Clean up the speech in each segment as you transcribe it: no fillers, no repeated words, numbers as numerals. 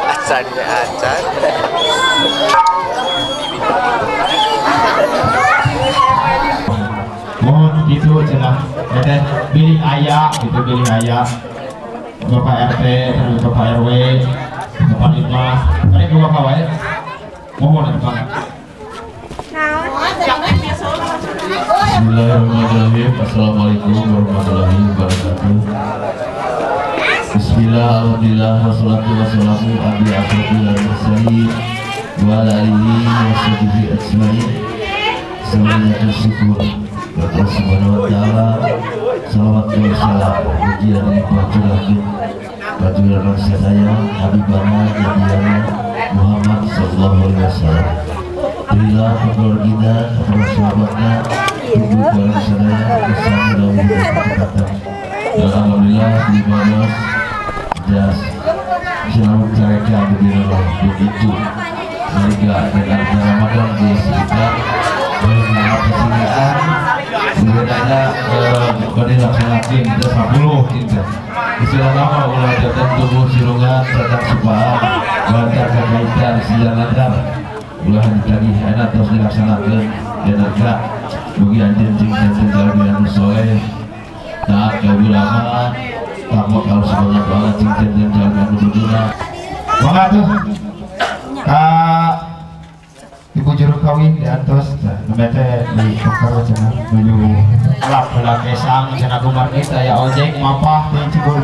Acannya acan. Mohon gitu cenah teh bilih aya gitu bilih aya Bapak RT, Bapak RW, Bapak Lima, tadi Bapak wae. Mohon atuh Pak. Bismillahirrahmanirrahim. Assalamualaikum warahmatullahi wabarakatuh. Bismillah, alhamdulillah, wassalatu wassalamu ala asyrofil mursalin wa ala alihi washabihi ajmain. Semuanya syukur kepada Allah Subhanahu wa taala. Salawat dan salam puji dan puji bagi bangsa saya Habibana Nabiyana Muhammad sallallahu alaihi wasallam. Berilah keluarga, kepada sahabatnya, ibu dan saudara bersama dalam kesepakatan. Dan alhamdulillah di mana jas selalu mereka berdiri begitu mereka dan Ramadan di sekitar persinggahan sebenarnya pada laksanakan kita 10 gitu. Istilah lama ulah datang tubuh sirungan datang subaan bantar kaitan siang lantar ulah ditagih enak terus dilaksanakan dan agak bagi anjing dan jalmi anu soleh taat ka ulama takwa kalau subhanahu wa ta'ala cincin dan jalmi anu berguna. Mangga tuh ka ibu juru kawin diantos nembe teh di Bogor cenah nuju lap heula kesang cenah kumargi teh aya ojek mapah di Cibur.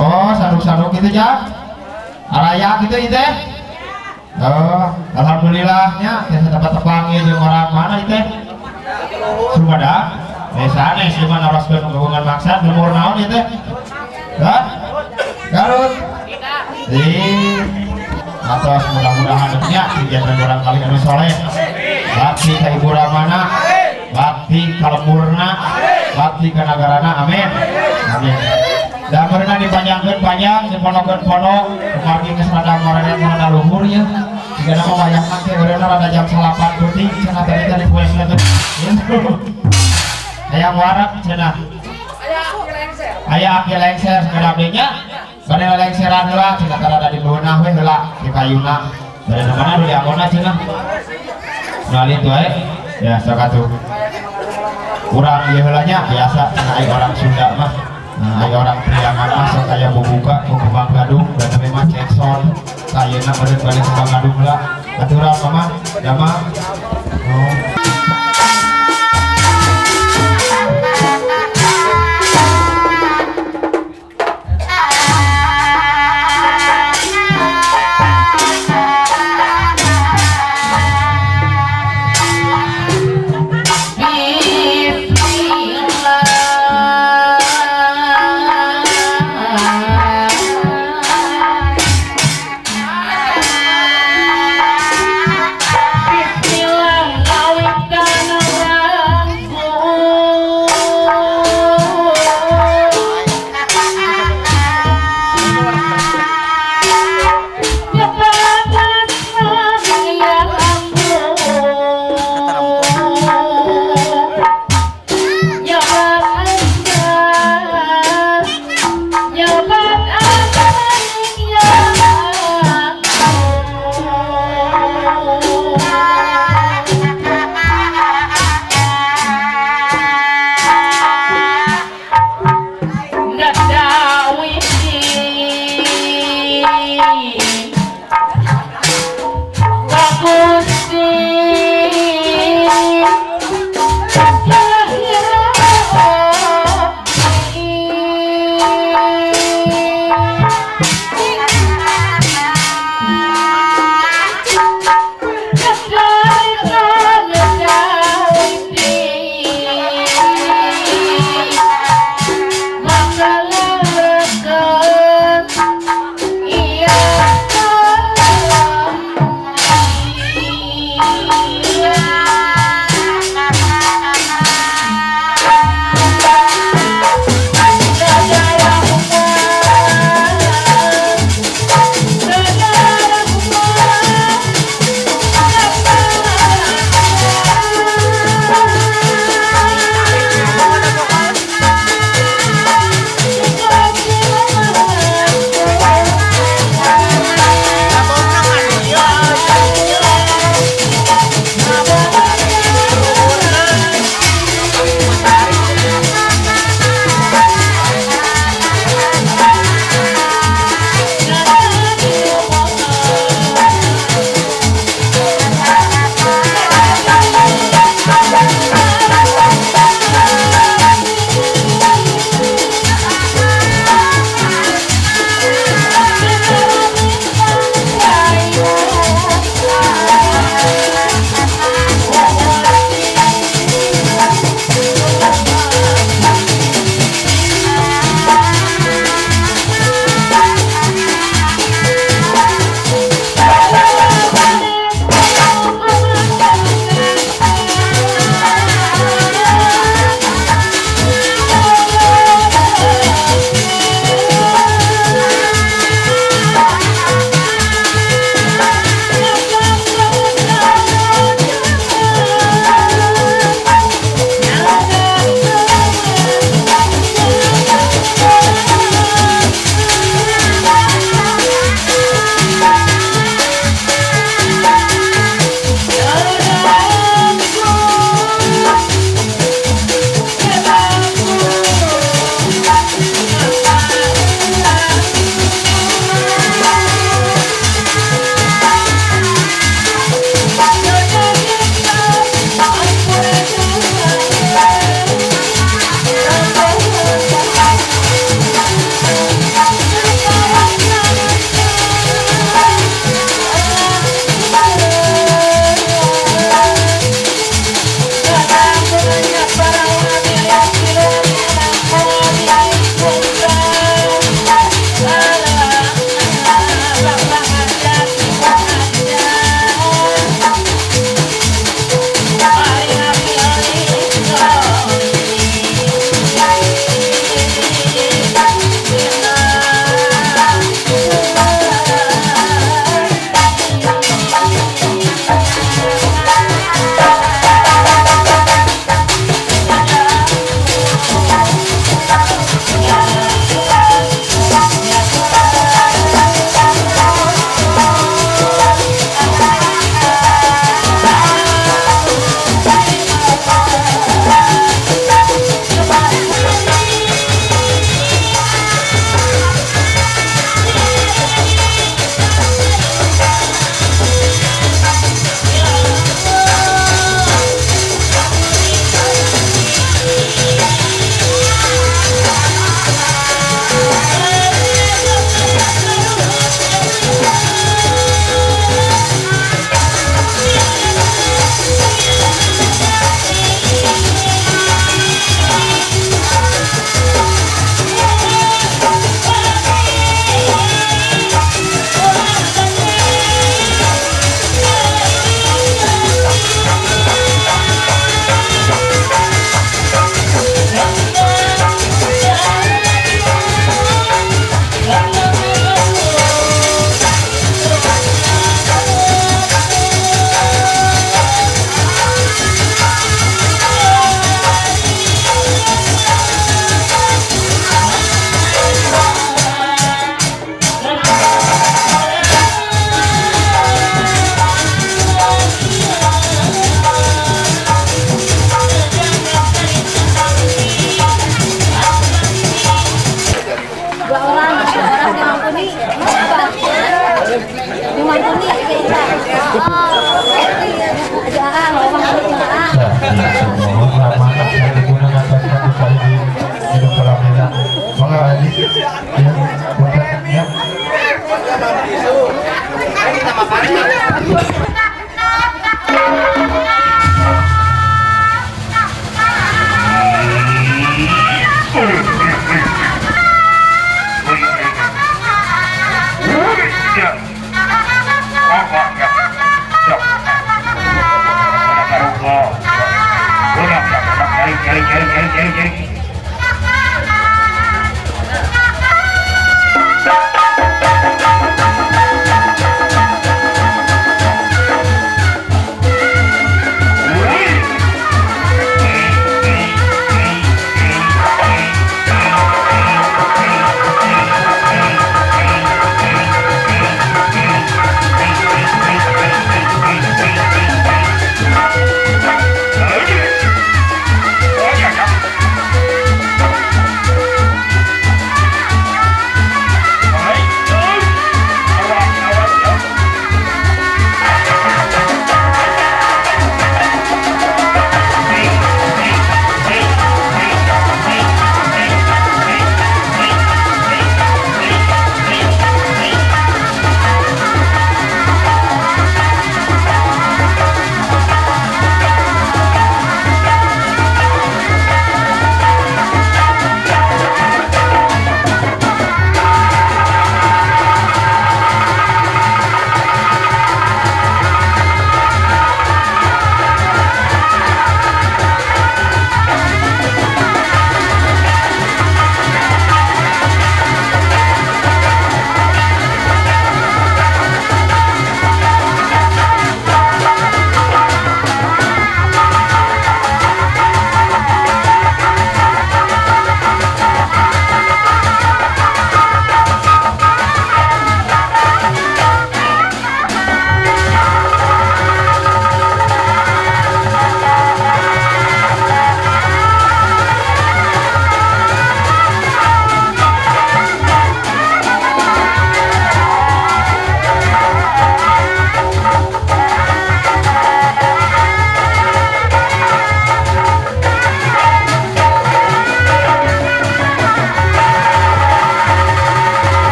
Oh, saruk-saruk kitu nya. Araya kitu ieu teh. Oh, alhamdulillah nya teh dapat tepang ieu jeung orang mana ieu teh? Sumedang. Sanes ieu mah naroskeun hubungan maksad lembur naon ieu teh? Hah? Garut. Ih. Atos mudah-mudahan nya kegiatan orang kali anu soleh. Bakti ka ibu ramana, bakti ka lemburna, bakti ka nagarana. Amin. Amin. Da meurna dipanjangkeun panjang, diponokeun ponok, kumargi geus rada ngorenet rada luhur nya. Jigana mah wayahna teh eureunna rada jam 8 peuting cenah tadi teh dipoekeun teh. Hayang warak cenah. Aya aki lengser sakedap deui nya. Bade lengseran heula cenah teh rada dibeunah we heula di kayuna. Bade mana nu dianggona cenah. Nu alit wae. Ya sok atuh. Urang ieu heula nya biasa cenah ai orang Sunda mah. Nah, ai orang Priangan mah sok aya bubuka ku Kembang Gadung dan mah cekson. Ayeuna bade bade Kembang Gadung heula. Aturan mah jama. Oh. Bismillah.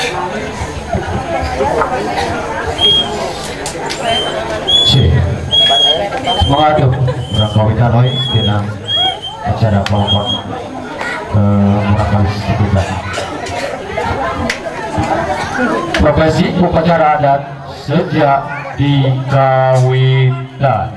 Si mengadu orang kawitan oi dina acara kelompok murakalis kita. Profesi upacara adat sejak dikawitan.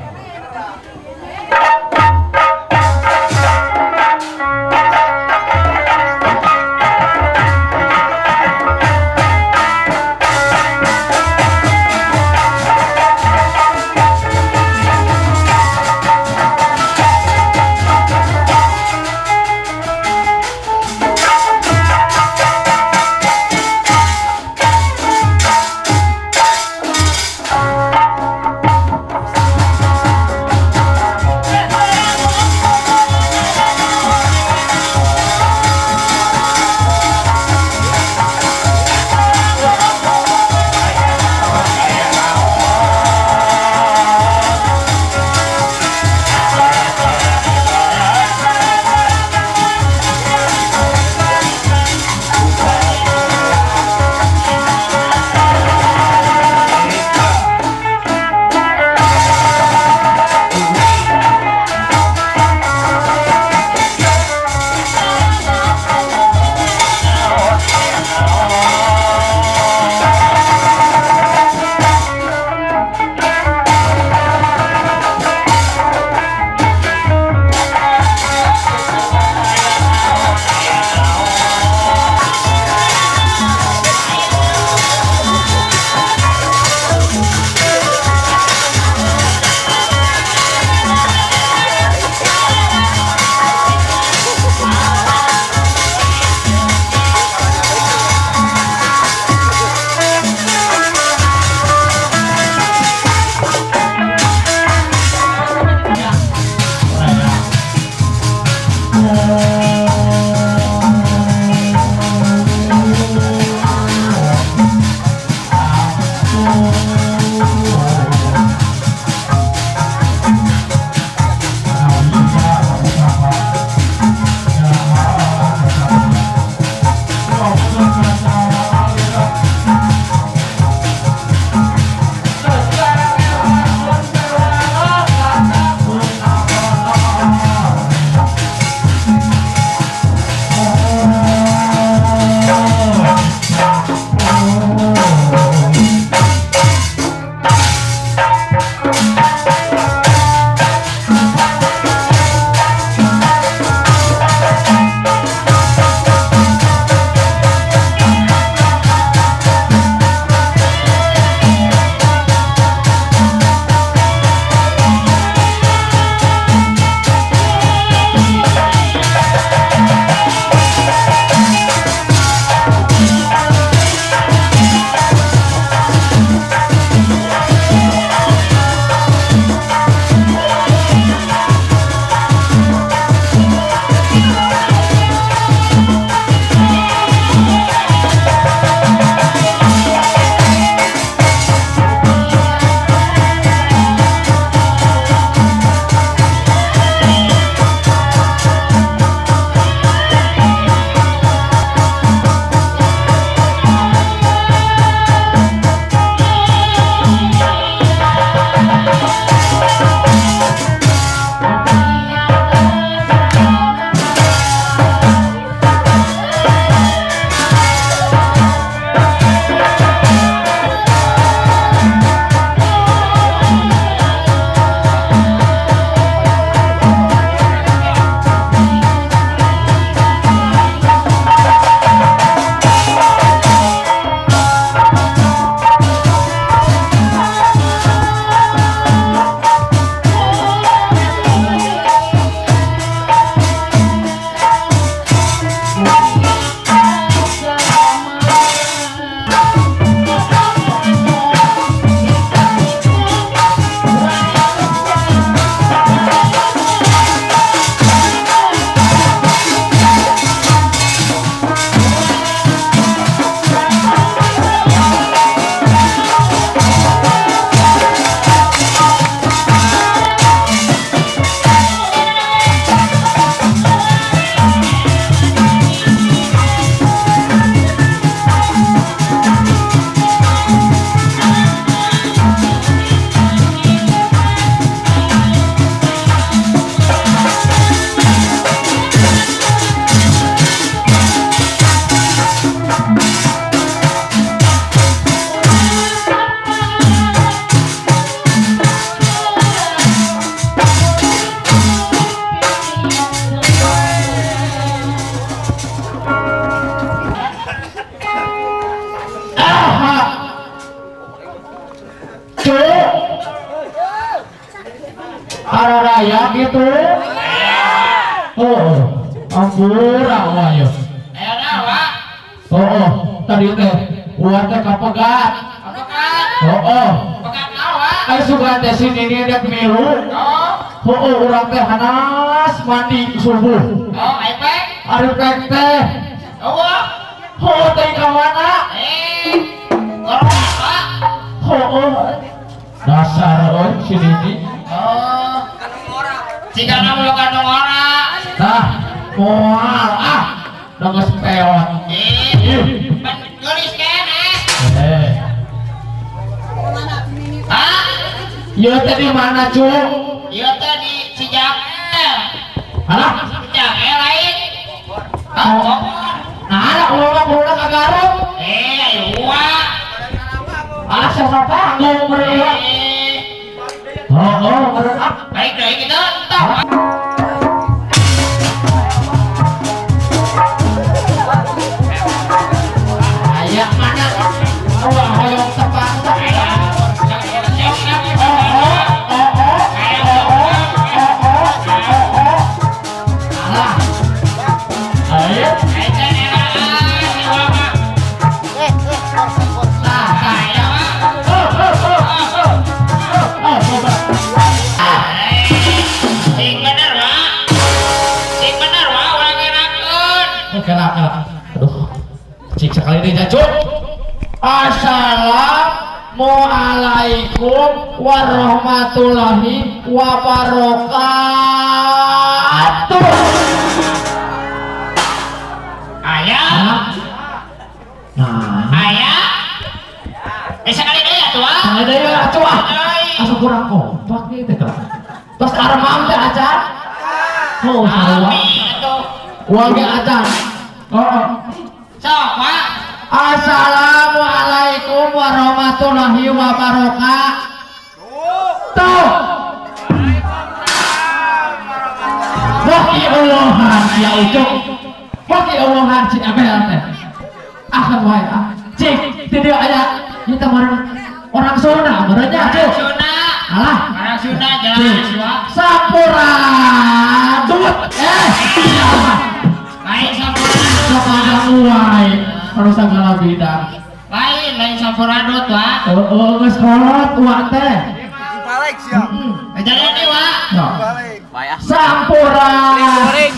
Araraya gitu. Oh, ampura wah ya. Aya nawa? Oh, tadi teh uang teh kapegat. Kapegat. Oh, pegat nawa? Ai sugan teh si nini dek milu. Oh. Oh, urang teh hanas mandi subuh. Oh, ai pek? Ari pek teh. Oh. Oh, teh ka mana? Corona, Pak. Oh, dasar euy si nini. Oh. Jika namu kandung ora. Tah, moal ah. Da geus peot. Ih, geulis keneh. Eh. Hah? Ieu teh di mana, Cu? Ieu teh di Cijangel. Alah, Cijangel lain. Ah, Bogor. Nah, anak ulah ka Garut. Eh, ayo Alah siapa panggung meureun. Oh, oh, meureun ah. Baik deui kitu tah. Aya mana? Ulah hoyong tepang teh. Alah. Ayo. Aduh, cik sekali ini jacuk. Assalamualaikum warahmatullahi wabarakatuh. Ayah, nah, ayah, sekali deh ya tua. Sekali deh ya tua. Asa kurang kompak nih teh kalau. Terus armam teh acan. Oh, sarua. Wage acan. Oh. Sok, Pak. Assalamualaikum warahmatullahi wabarakatuh. Bagi Allahan ya ucuk. Bagi Allahan si Abel teh. Ah wae ah. Cik, ti dieu aya ieu teh orang Sunda meureun nya, Cuk. Sunda. Alah, orang Sunda jelas, Pak. Sampuradut. Lain sampuradut. Sapadang wae. Harus segala bidang. Lain, lain sampuradut, Wak. Oh, geus kolot uak teh. Balik siap. Jadi ini, Wak. Balik. Sampuradut.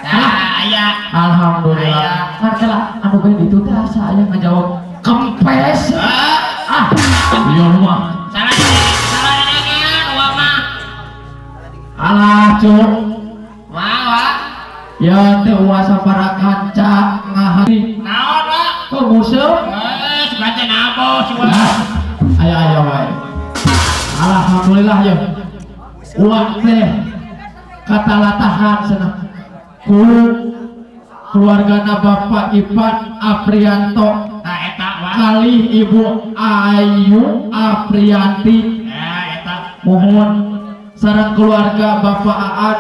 Nah, aya. Alhamdulillah. Kan kela anu bae ditu teh asa aya ngajawab kempes. Ah, ieu mah. Salah salah dengean uak mah. Alah, Cuk. Wah, Wak. Ya teh uasa para kanca ngahari. Naon, Wak? Kok musuh? Geus baca nabo si Wak. Aya aya wae. Alhamdulillah ya. Uak teh katalatahan cenah. Ku keluargana Bapak Ipan Aprianto. Nah, eta Wak. Kali Ibu Ayu Aprianti. Ya, eta. Mohon sareng keluarga Bapak Aan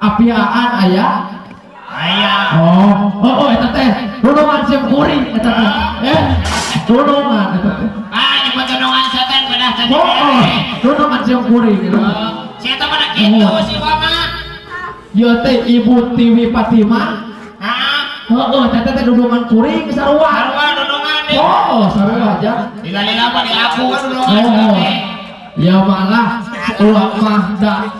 Api Aan aya? Aya. Oh, oh, oh eta teh dunungan sim kuring eta teh. Dunungan eta teh. Ah, nyebut dunungan setan pedah tadi. Oh, oh, dunungan sim kuring gitu. Si eta mah kitu si mah. Ieu teh Ibu Tiwi Fatimah. Hah? Heeh, eta teh dunungan kuring sarua. Sarua dunungan deh. Oh, sarua aja. Lila-lila mah di aku kan dunungan Oh. Ya malah ulah mah da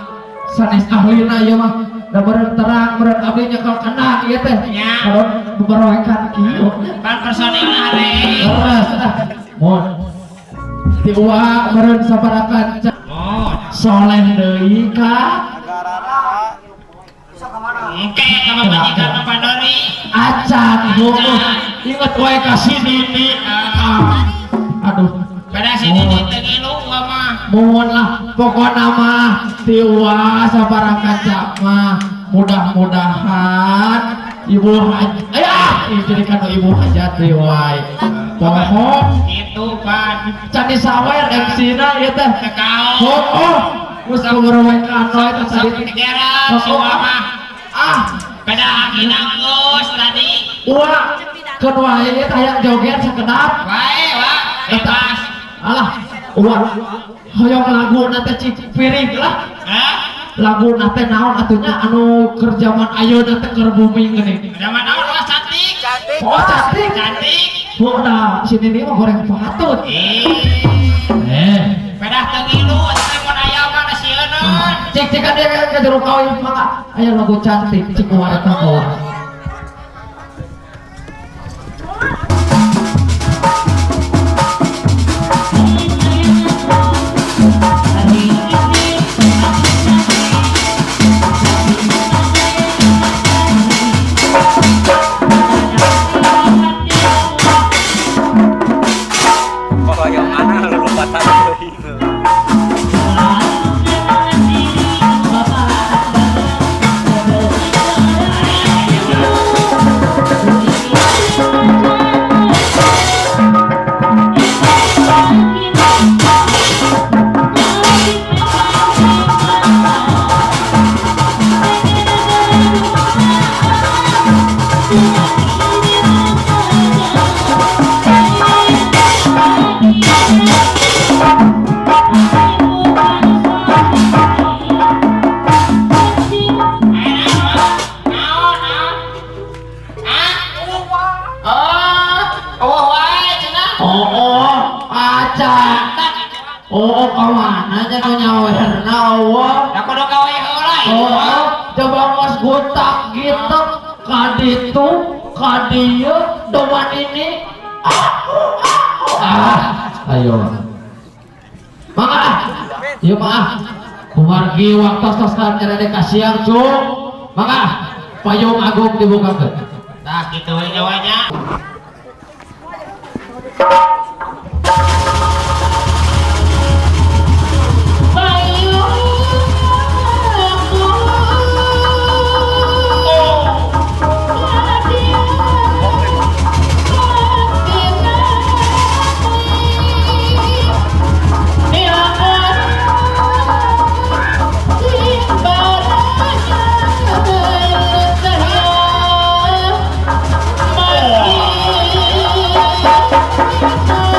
sanes ahlina ieu mah. Da beureum terang beureum abdi nyekel kena ieu teh. Nya. Kalau beberoekan kieu. Pan personilna hare. Leres ah. Mun. Ti uwa beureum sabaraha kanca. Mun. Soleh deui ka Engke ka pamajikan mah Pandori. Acan heueuh. Inget wae ka si Nini. Aduh. Pada si Nini teu ngilu uwa mah. Mohon lah pokokna mah tiwa sabaraha kanca mah mudah-mudahan ibu haji ayah jadi kan ibu hajat deui wae pohon kitu pan can disawer MC na ieu teh teu oh geus kumaha wae teh tadi dikera si uwa mah ah pada akina geus tadi uwa keun wae ieu teh hayang joget sakedap wae wa bebas alah Wah, hoyong lagu nate cik piring lah. Hah? Lagu nate naon atunya anu keur zaman ayeuna teh keur booming geuning. Zaman naon wah cantik. Cantik. Oh, cantik. Cantik. Bu, nah sini nih mah goreng patut. Pedah teu ngilu atuh mun aya mah da sieuneun. Cik cik kan dia ke jero kawin mangga. Aya lagu cantik cik kumaha eta bawa. Oh, kawana nya nu nyawerna eueuh. Da kudu gawe heula ieu. Oh, coba mas gotak gitu kaditu kadieu doman ini. Ah, ayo. Mangga ah. Ieu mah ah. Kumargi waktos tos nyerede ka siang, Cung. Mangga ah. Payung agung dibukakeun. Tah kitu we nyawanya. Yeah.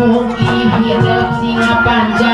Mugi hidup singa panjang.